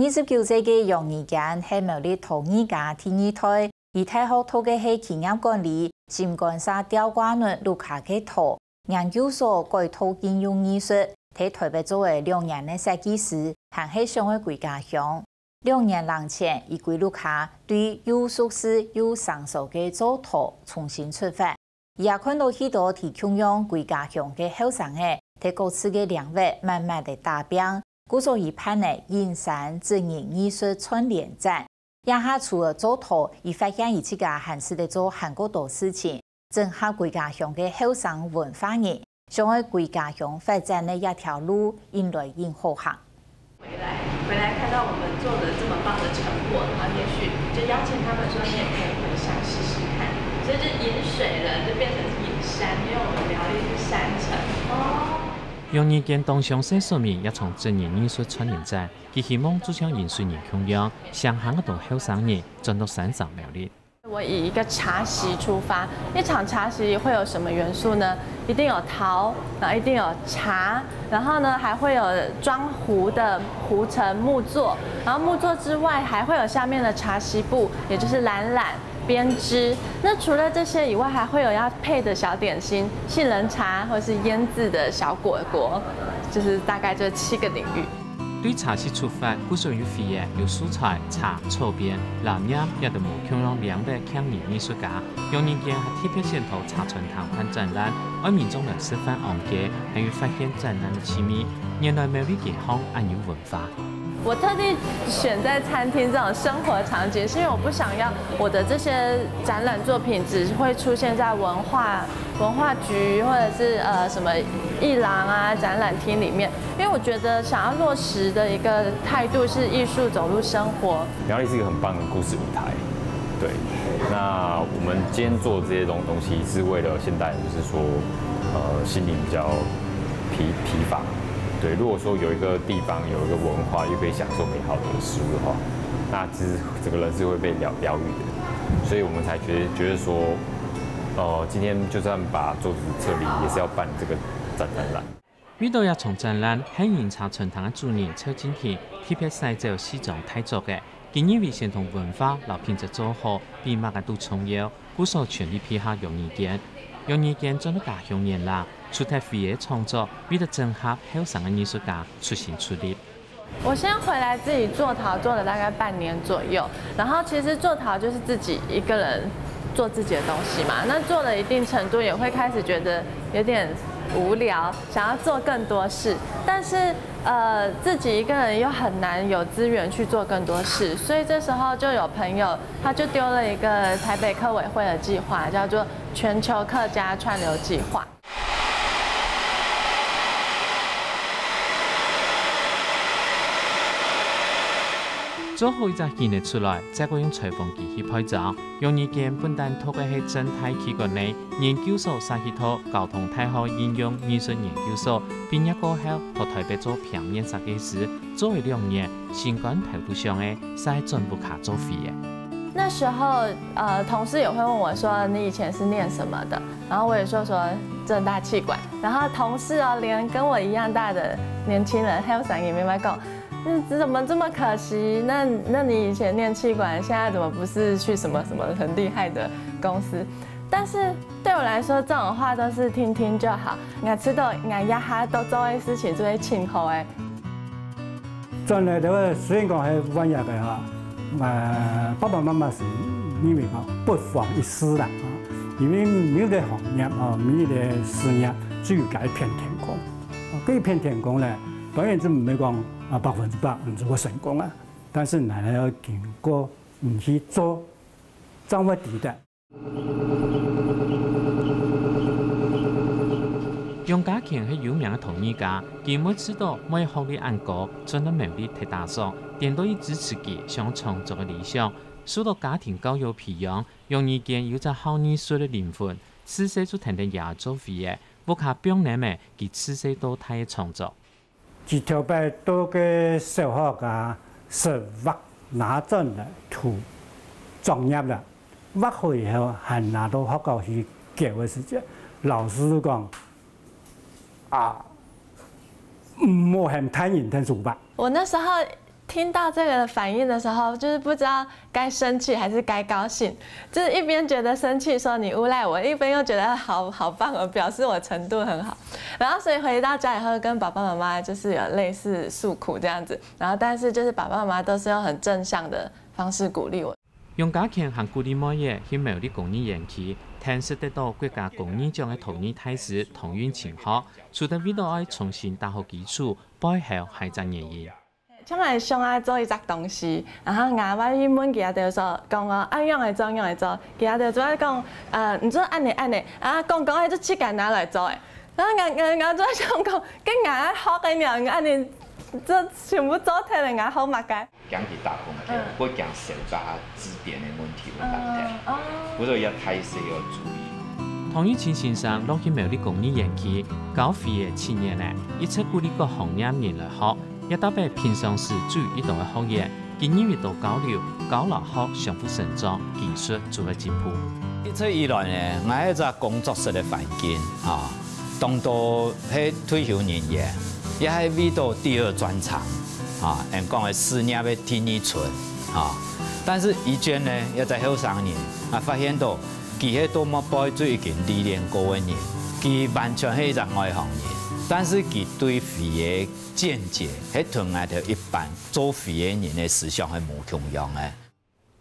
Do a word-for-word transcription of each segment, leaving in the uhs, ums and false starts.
二十九歲个楊宜娟係苗栗陶藝家第二代，佢大學讀个係企業管理，心肝煞吊掛等屋下个陶，研究所改讀應用藝術，在台北做了兩年个設計師，還係想愛歸家鄉。兩年零前，佢歸屋下對又熟事又生疏个做陶重新出發。 佢也看到許多在共樣歸家鄉个後生仔，在各自个領域慢慢个打拚，故所佢辦了影山職人藝術串聯展。這下除了做陶，佢發現佢自家還識得做還過多事情，整合歸家鄉个後生文化人，想愛歸家鄉發展个這條路，應來應好行。 回來，回來看到我們做的這麼棒的成果，然後也許就邀請他們說，你也可以回鄉試試看。所以就引水人就變成是引山，因為我們苗栗是山城。哦。楊宜娟當詳細說明這場職人藝術串聯展，佢希望就像引水人共樣，想還過多後生人轉到山城苗栗。 我以一個茶席出發，一場茶席會有什麼元素呢？一定有陶，然後一定有茶，然後呢還會有裝壺的壺盛木座，然後木座之外還會有下面的茶席布，也就是藍染、編織。那除了這些以外，還會有要配的小點心，杏仁茶或是醃製的小果果，就是大概這七個領域。 對茶席出發，故所有分為有素材、茶、草編、藍染，也都無共樣領域个藝術家。楊宜娟還特別選擇茶餐廳辦展覽，愛民眾來食飯、行街，還有發現展覽个趣味。原來苗栗街項恁有文化。我特地選在餐廳這種生活場景，是因為我不想要我的這些展覽作品只會出現在文化文化局或者是呃什麼藝廊啊展覽廳裡面，因為我覺得想要落實的一個態度是藝術走入生活。苗栗是一個很棒的故事舞台，對。那我們今天做這些東東西，是為了現代人，就是說，呃，心靈比較疲疲乏。對，如果說有一個地方有一個文化，又可以享受美好的食物的話，那其實整個人是會被療療癒的。所以我們才覺得覺得說，呃，今天就算把桌子撤離，也是要辦這個展展覽。為到這場展覽，杏仁茶餐廳个主人蔡進廷特別徙走西裝大作个，佢認為先同文化摎品質做好，比麼个都重要，故所全力配合楊宜娟。楊宜娟轉到家鄉原來，除忒佢个創作，為了整合後生个藝術家出心出力。 我先回來自己做陶，做了大概半年左右。然後其實做陶就是自己一個人做自己的東西嘛。那做了一定程度，也會開始覺得有點無聊，想要做更多事。但是呃，自己一個人又很難有資源去做更多事，所以這時候就有朋友他就丟了一個台北客委會的計畫，叫做全球客家串流計畫。 做好一隻形仔出來，再過用裁縫機去配裝。楊宜娟本旦讀个係政大企管系研究所，續去讀交通大學應用藝術研究所，畢業過後，到台北做平面設計師，做了兩年，心肝頭都想愛，煞轉屋下做坯仔。那時候，呃，同事也會問我說：「你以前是念什麼的？」然後我也說說政大企管，然後同事哦，連跟我一樣大的年輕人，還有三個妹妹講，嗯，怎麼這麼可惜？那那你以前念企管，現在怎麼不是去什麼什麼很厲害的公司？但是對我來說，這種話都是聽聽就好。我知道我這下都做的事情就係盡好个。轉來台灣，雖然講係萬一个哈，呃，爸爸媽媽是認為講不妨一試啦，啊，因為每一個行業啊，每一個事業，只有該一片天空。啊，該一片天空呢，當然就毋係講啊百分之百你就會成功啊。 但是你還要經過你去做，正會知得。楊家乾係有名个陶藝家，佢毋會知道妹仔學歷恁高，轉到苗栗忒打爽，顛倒去支持佢想創作个理想。受到家庭教育培養，楊宜娟有隻好藝術个靈魂，自細就跈等爺做坯仔，屋下放等仔，佢自細到大个創作。 佢頭擺到个小學啊，識畫，拿磚來塗，作業了。畫好以後，還拿到學校去教个時節，老師就講：「啊，毋好喊大人𢯭手畫。」我那時候聽到這個反應的時候，就是不知道該生氣還是該高興，就是一邊覺得生氣，說你誣賴我，一邊又覺得好，好棒哦，表示我程度很好。然後所以回到家以後，跟爸爸媽媽就是有類似訴苦這樣子，然後但是就是爸爸媽媽都是用很正向的方式鼓勵我。楊家乾還鼓勵妹仔去苗栗工藝園區，聽說得到國家工藝獎个陶藝大師唐韻清學，除了為著愛重新打好基礎，背後還有一隻原因。 像𠊎想愛做一隻東西，然後𠊎會去問佢兜說，講哦，啊，仰仔做，仰仔做，佢兜就會講，呃，你就恁仔恁仔，啊，講講仔就自家拿來做誒。然後𠊎𠊎𠊎就會想講，該𠊎愛學个呢，恁仔，這全部做忒了，𠊎學麼个？驚佢打工个，嗯。會驚手下指點个問題會難聽，嗯，哦。不過要開始要注意。唐韻清先生落去苗栗工藝園區，教花仔七年了，一直鼓勵各行業人來學。 也特別平常時就有一道个學員，經由一道交流，教老學相互成長，技術就會進步。一直以來呢，𠊎係一隻工作室个環境啊，當多係退休人員，也係為到第二專長啊，人講个事業个第二春啊。但是怡娟呢，一隻後生人啊，發現到佢係到末背就已經歷練過个人，佢完全係一隻外行人，但是佢對花个 見解，係同𠊎兜一般做花个人个思想係無共樣个。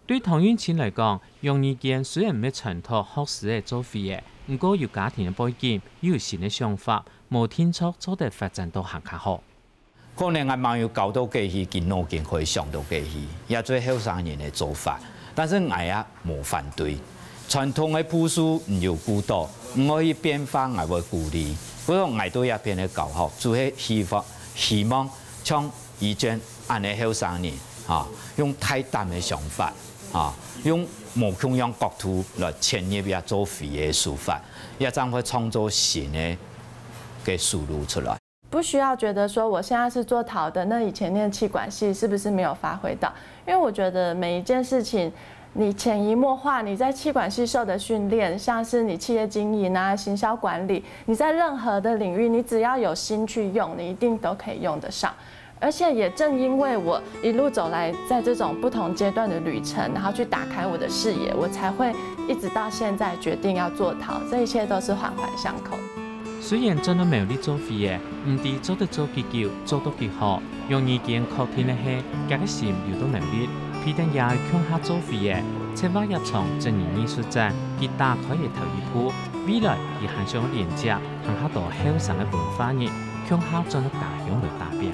對唐韻清來講，楊怡娟雖然毋係傳統學師个做花仔，毋過有家庭个背景，又有新个想法，無定著做得發展到還較好。可能𠊎吂有教到該去，佢腦筋可以想到該去，也做後生人个做法。但是𠊎也 無反對。傳統个步數毋有顧到，毋愛去變化，𠊎會鼓勵。不過𠊎對這片个教學，就係希望，希望像怡娟恁仔後生人，哈，用大膽个想法，哈，用無共樣角度來切入這做花个手法，這正會創造新个，个思路出來。 不需要覺得說我現在是做陶的，那以前念企管系是不是沒有發揮到？因為我覺得每一件事情，你潛移默化，你在企管系受的訓練，像是你企業經營啊、行銷管理，你在任何的領域，你只要有心去用，你一定都可以用得上。而且也正因為我一路走來，在這種不同階段的旅程，然後去打開我的視野，我才會一直到現在決定要做陶，這一切都是環環相扣的。 雖然轉到苗栗做花仔，毋知做得做幾久，做到幾好，楊怡娟確定个係，厥个心留到苗栗，陪等爺哀共下做花仔，策劃這場職人藝術展，佢打開个頭一步，未來佢還想連接還較多後生个文化人，共下轉到家鄉來打拚。